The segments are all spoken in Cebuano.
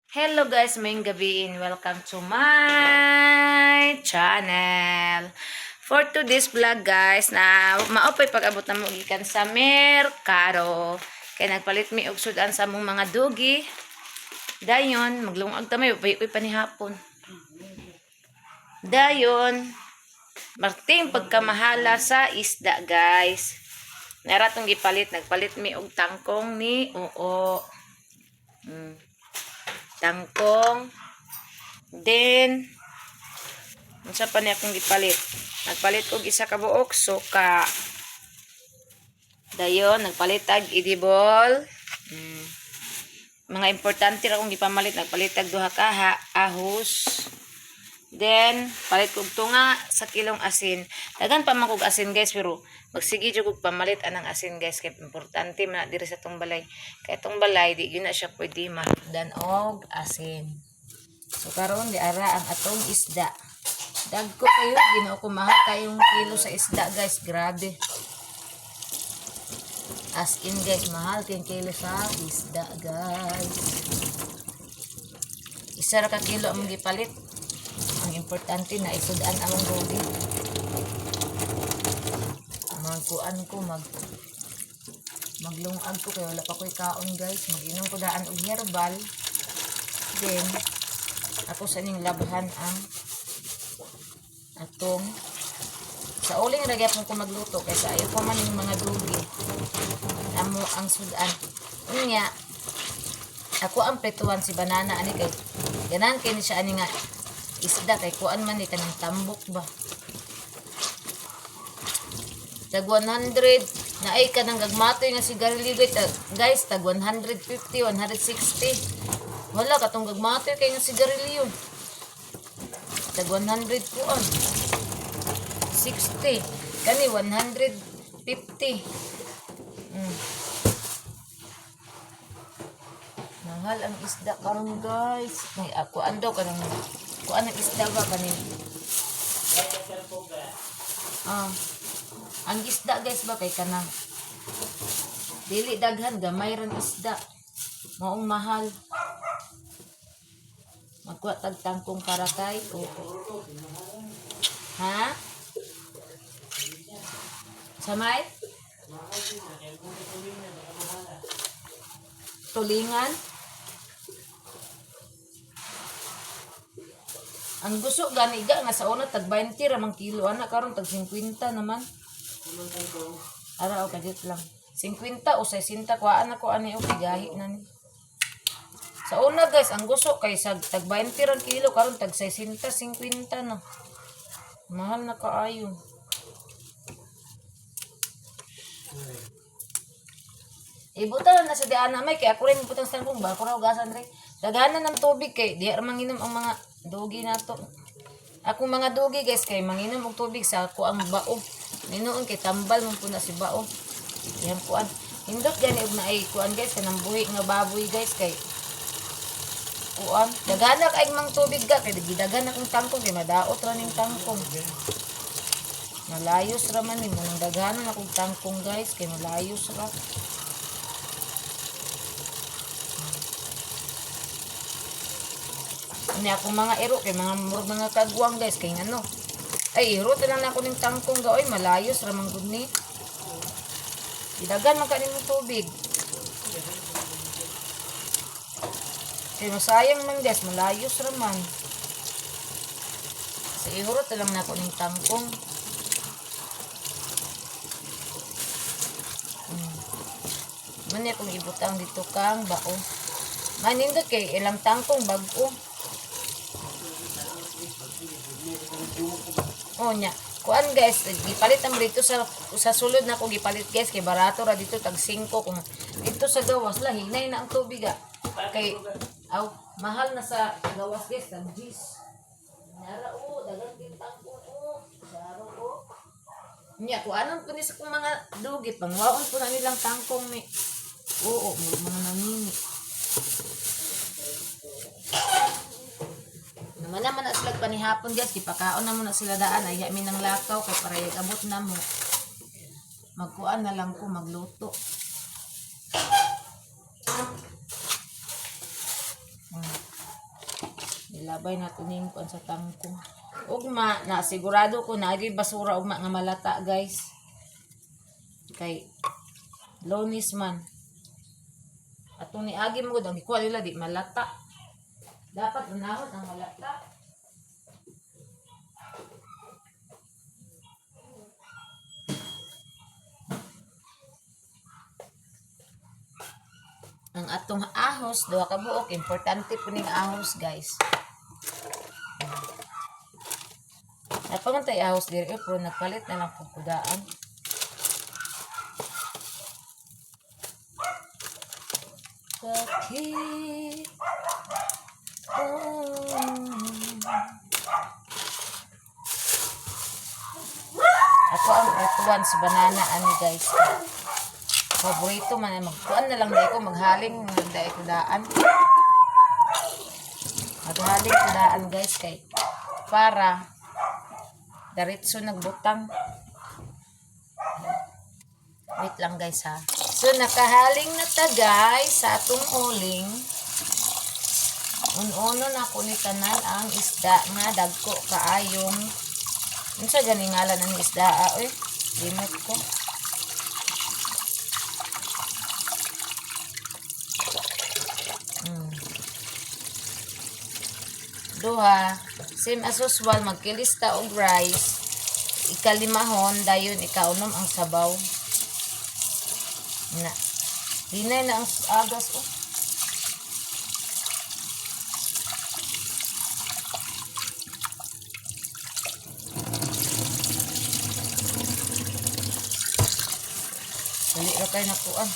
Hello guys, maayong gabii and welcome to my channel. For today's vlog, guys, na maupay pag-abot na mo gikan sa merkado. Kay nagpalit mi og sudan sa among mga dugi. Dayon, maglungag ta may uy pa ni hapon. Dayon, marting pagkamahala sa isda, guys. Naratong gipalit, nagpalit mi og tangkong ni Oo. Tangkong. Then, unsa pa niya akong gipalit? Nagpalit og isa ka buok suka. Dayon, nagpalit tag edible. Mga importante ra akong gipamalit, nagpalit tag duha ka ahos. Then, palit kog tunga sa kilong asin. Daghan pa man kog asin, guys, pero magsige jud kog pamalit anang asin, guys, kay importante man na diri sa tong balay. Kay tong balay di gyud na siya pwede mahutdan og asin. So karon di ara ang atong isda. Dagko kayo, Ginoo ko, mahal kayong kilo sa isda, guys, grabe. As in, guys, mahal kayong kilo sa isda, guys. Isa ra ka kilo ang gipalit. Ang importante na isudan ang rugi. Magkuan ko, maglungag ko kay wala pa ko'y kaon, guys. Mag-inom ko daan og herbal. Then ako sa ning labhan ang atong sa uling ra gyapon ko magluto kaysa ayaw pa man yung mga dugi. Amo ang sudan. Unya, ako ang prituan si banana ani kay ganahan kay ni siya ani nga isda kay kuan man ni kanang tambok ba. Tag 100 na ay kanang gagmatoy nga sigarilyo, guys, guys, tag 150, 160. Wala katong gagmatoy kay nga sigarilyo. Tag 100 kuan. 60. Kani 150. Mahal ang isda karon, guys. May ako andaw kanang kuan ang isda ba kanin. Ah. Ang isda, guys, ba kay kanang dili daghan, gamay ran isda. Maong mahal. Magkuha tag tangkong para kay oo. Ha? Samay? Tulingan? Ang gusto gani ga nga sa una tag 20 ra man kilo ana, karon tag 50 naman. Ara o kadit lang. 50 o 60 kuhaan ako ani o gahi na ni. Sa una, guys, ang gusto kay sa tag 20 ra kilo, karon tag 60, 50 na. Mahal na kaayo. Ibutan na sa diana may kay ako rin butang sa kung ba ako ra hugasan re. Daghanan ng tubig kay di ra manginom ang mga dugi nato. Akong mga dugi, guys, kay manginom og tubig sa ako ang bao. Minuon kay tambal man po na si bao. Yan kuan. Hindot gani og naay kuan, guys, kanang buhi nga baboy, guys, kay kuan. Daghanan kay mang tubig ga kay gidaghan akong tangkong kay madaot ra ning tangkong. Malayos ra man ni mo nang daghanan akong tangkong, guys, kay malayos ra. Ani akong mga iro kay mga murag mga kagwang, guys, kay ngano. Ay iro lang na ako ning tangkong ga oy, malayos ra man gud ni. Idagan man ka nimo tubig. Kay masayang man, guys, malayos ra man. Sa ihurot na lang nako ning tangkong. Man akong ibutang dito kang bao. Manindot kay ilang tangkong bag-o. Oh nya. Kuan, guys, gipalit ang dito sa sulod na ko gipalit, guys, kay barato ra dito, tag 5 kung dito sa gawas la hinay na ang tubig ah. Kay aw mahal na sa gawas, guys, tag 10. Nara o, dagang din tangkong o. Saro o. Nya kuanon po ni sa kong mga dugi pangwaon po na nilang tangkong ni. Oo, murag mga namimi. Naman naman na sila panihapon, guys, gipakaon na mo na sila daan ay mi nang lakaw kay para abot na mo. Magkuan na lang ko magluto. Ilabay nato ning kuan sa tangkong. Ugma na sigurado ko na agi basura ugma nga malata, guys. Kay Lonis man. Atong niagi mo gud ang gikuha nila di malata. Dapat unahon ang malata. Ang atong ahos, duha ka buok, importante po ning ahos, guys. Napamantay ahos diri eh, pero nagpalit na lang kog kudaan. Sakit. Oh. Ako ang pratuan sa banana ani, guys. Paborito man ay magkuan na lang dai ko, maghaling na lang dai ko daan. Maghaling ko daan, guys, kay para diretso nagbutang. Wait lang, guys, ha. So nakahaling na ta, guys, sa atong uling. Uno na ko ni tanan ang isda nga dagko kaayong, unsa gani ngalan ang isda, ah, oy? Limot ko. Duha, same as usual, magkilista og rice. Ikalimahon, dayon ikaunom ang sabaw. Na. Dinay na ang agas, oh. Dali ra kay nakuan.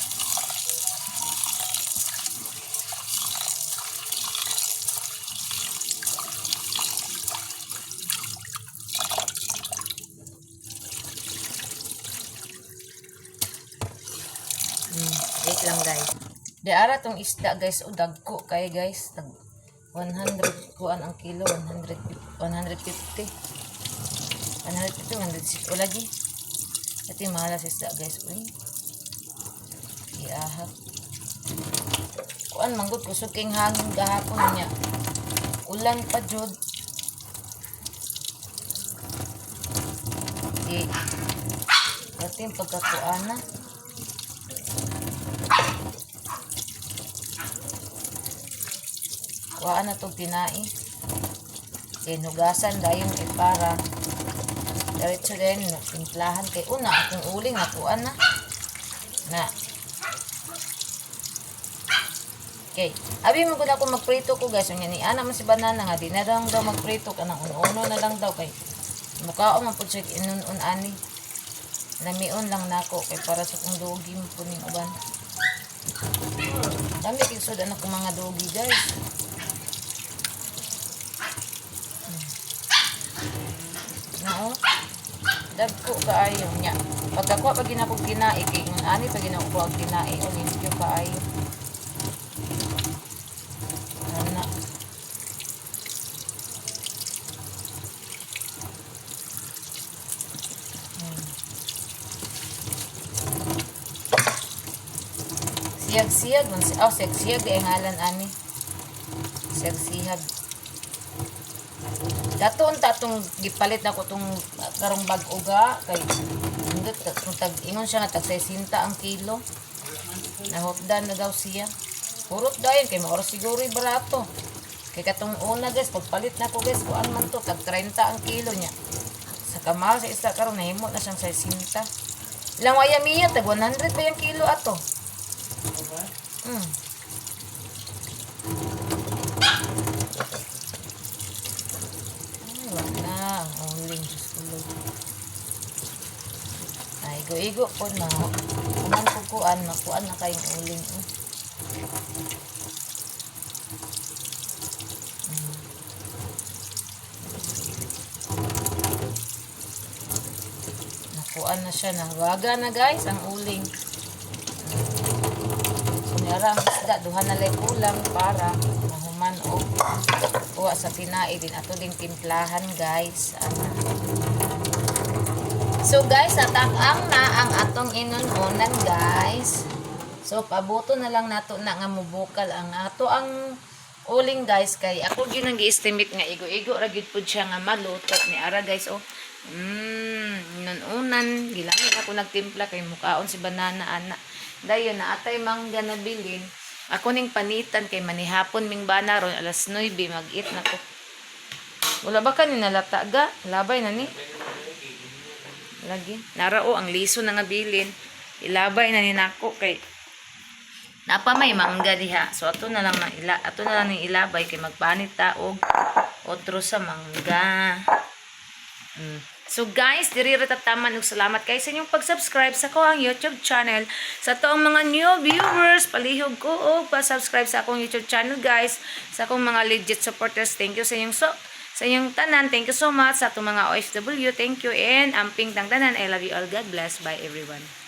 Wait lang, guys. Di ara tong isda, guys, o dagko kay, guys, tag 100 kuan ang kilo, 100, 150. 150, 160 o lagi. Ito yung mahal sa isda, guys. Uy. Iahap. Kuan manggod kusog king hangin gahapon niya. Ulan pa jud. Di. Pati yung pagkakuana. Kuhaan na itong tinai. Then, hugasan dayon eh para diretso din, timplahan kay una akong uling nakuan na. Na. Okay. Abi mo gud ako magprito ko, guys. Unya ni ana man si banana nga di na lang daw magprito, kanang uno-uno na lang daw kay mukhaon man pud siya inun-un ani. Lamion lang nako kay para sa kong dugi mo po ning uban. Dami kay sud anak kong mga dugi, guys. Na oh. Dagko kaayo nya. Pagkakuha pag ginakog kinai kay ingon ani pag ginakuha og kinai o limpyo kaayo. Ana. Siyag-siyag man si, oh, siyag-siyag ay ngalan ani. Siyag-siyag. Dato unta tong gipalit nako tong karong bag-o ga kay indot kung tag ingon siya nga tag 60 ang kilo. Nahutdan na daw siya. Hurot dayon kay maoras siguro barato. Kay katong una, guys, pagpalit nako, guys, kuan man to tag 30 ang kilo niya. Sa kamahal sa isda karon nahimo na siyang 60. Lang waya miya tag 100 ba yung kilo ato? Ay, wag na. Ang uling, Diyos ko, Lord. Ay, igo-igo po na. Kuman kukuan, makuan na kayong uling. Eh. Nakuan na siya. Nawaga na, guys, ang uling. So, niyara ang isda. Duha na lang kulang para mahuman o kuha sa tinai din. Ato ding timplahan, guys. Ana. So guys, atakang na ang atong inununan, guys. So pabuto na lang nato na nga mubukal ang ato ang Uling, guys, kay ako gyud ang gi-estimate nga igo-igo ra gyud pud siya nga maluto ni ara, guys, oh. Unan gilami ako nagtimpla kay mukaon si banana ana. Dayon na atay mangga na bilin. Ako ning panitan kay manihapon ming bana ron alas 9 mag-eat na ko. Wala ba ka ni nalata ga? Labay na ni. Lagi. Narao ang liso na nga bilin. Ilabay na ni nako kay napa may mangga diha. So ato na lang na ila, ato na lang ning ilabay kay magpanit ta og otro sa mangga. So guys, diri ra tataman ug salamat kay sa inyong pag-subscribe sa akoang YouTube channel. Sa atoang mga new viewers, palihog ko og pa-subscribe sa akong YouTube channel, guys. Sa akong mga legit supporters, thank you sa inyong tanan. Thank you so much sa atong mga OFW. Thank you and amping tang tanan. I love you all. God bless. Bye, everyone.